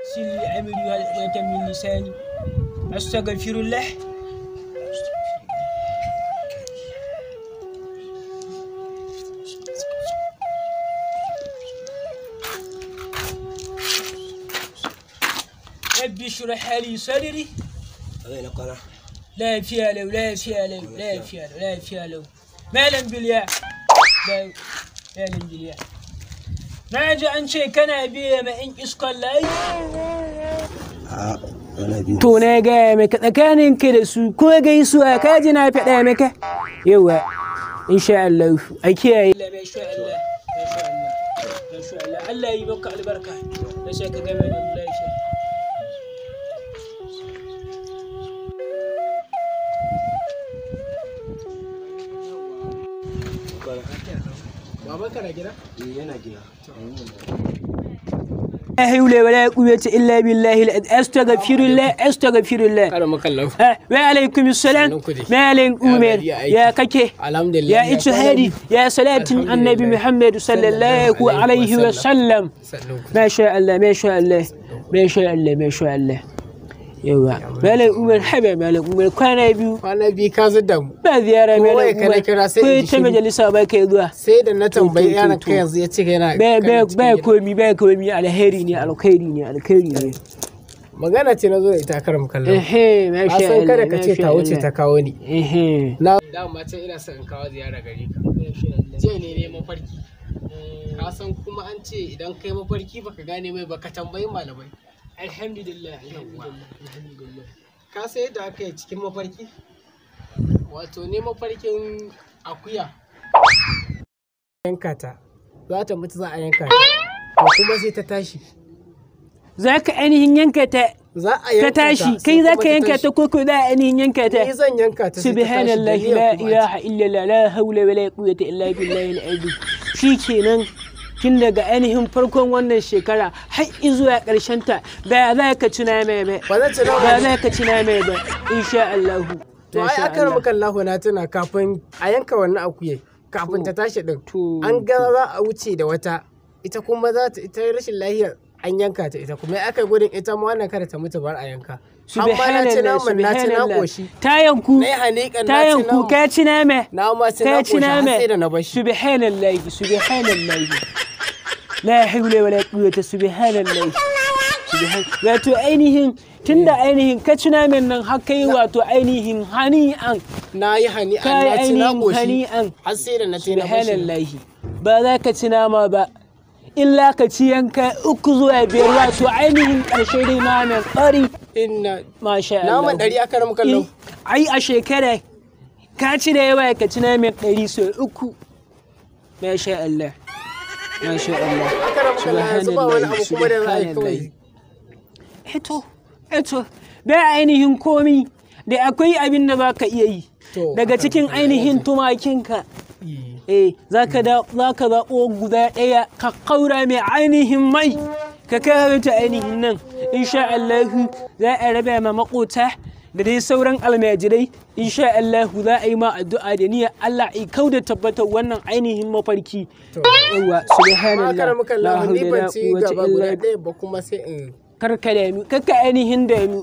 Sirri amri wa uqdatan min lisani. Astaghfirullah. Rabbi shrah li sadri. Lafiya lau, lafiya lau, lafiya lau, lafiya lau. Malam Biliya. Malam Biliya. Na ji an ce kana biye ma 'yan iskan layi? To na gaya maka tsakanin ka da su ko gaisuwa ka ji na faɗa maka? Yawa, insha Allah, a kiyaye. Masha Allah, masha Allah, masha Allah. Allah yi maka albarka. Da sai ka game da lafiya. Babanka na gida? Eh, yana gida. La hawla wala quwwata illa billahi astaghfirullah, astaghfirullah. Karamakallahu. Wa alaikum assalam. Sannun ku dai. Malam Umar, Ya gari, ya ya aiki. kake? Alhamdulillah. Ya ijtihadi, ya salatin annabi Muhammad sallallahu alaihi wa sallam. Sannun ku. Masha Allah, masha Allah, masha Allah, masha Allah. Yawa. Malam Umar, haba Malam Umar, kwana biyu Kwana biyu ka zudda mu. ba ziyara Ko Malam wai ka na Umar. kira sai Ko in ji ta shiru. majalisa ba kai zuwa. Sai da na tambayi To, to, yaron to. ka yanzu ya ce yana Ba kana ba cikin ba gida. komi, ba komi, alheri ne, alkhairi ne, alkhairi ne. Magana ce na zo da ita karamakallahu. Ehe, Ka masha san Allah. kada ka ce masha ta wuce Allah. ta kawo ni. Ehe. Na dama can ina son in kawo ziyara gare ka. Jiya ne ne mafarki. Ka san kuma an ce idan kai mafarki baka gane mai baka tambayi malamai. Alhamdulillah, alhamdulillah, alhamdulillah. Ka san yadda aka yi cikin mafarki? Wato ne mafarkin akuya. Yanka ta. Za ta mutu za a yanka ta. To kuma sai ta tashi. Za ka ainihin yanka ta, Za a ta yanka ta. tashi, sai kai za kuma ka yanka ta ko ko za a ainihin yanka ta? Ni zan yanka ta sai ta tashi. Da Subhanallah, niyyar la kuma a ci. ilaha illallah, la haula wala quwwata illa billahi al-azim. Shikenan tun daga ainihin farkon wannan shekara har zuwa ƙarshen ta ba za ka ci nama ba. Ba zan ci nama Ba ba. za ka ci nama ba insha Allah. To ai Masha aka Allah. maka Allahu na tuna kafin a yanka wannan akuye kafin ta tashi din. To, An ga za a wuce da wata ita kuma za ta ita rashin lahiyar an yanka ta ita kuma aka yi gudun ita ma wannan kada ta mutu bar a yanka. Amma na ci Subhanallah, naman na ci na subhanallah. koshi. Ta yanku, Na yi hanikan ta na ci yanku naman. ka ci nama. Na ma ci na Ka ci koshi har nama. sai da na bashi. Subhanallah, subhanallah. La hawla wala quwwata subhanallah. Subhan wato ainihin tunda ainihin ka ci naman nan har kai wato ainihin hani'an Na yi hani'an ka yi na ci na ainihin koshi hani'an har sai da na ci na bashi. subhanallah ba za ka ci nama ba illa ka ci yanka uku zuwa biyar wato ainihin ƙarshe dai naman ɗari. Inna Masha Allah. naman ɗari aka ramu kallon. Ai a shekara ka ci da yawa ka ci naman ɗari sau uku. Masha Allah. Masha Allah. Aka ramu kallon yanzu ba wani abu kuma da za a yi kawai. Eto, eto, ba ainihin komi da akwai abin da ba ka iya yi. To, Daga haka cikin ne. ainihin tumakinka. Eh, za ka zaɓo guda ɗaya ka kaura mai ainihin mai ka kawo ta ainihin nan. Insha Allahu za a raba ma maƙota da dai sauran almajirai. Insha Allahu za a yi ma addu'a da niyyar Allah ya kau da tabbatar wannan ainihin mafarki. To. Yawwa, Amma subhanallah. aka ramu La kallon ni hawla ban wala ci quwwata gaba guda illa ɗaya ba kuma sai in karka damu, karka ainihin damu.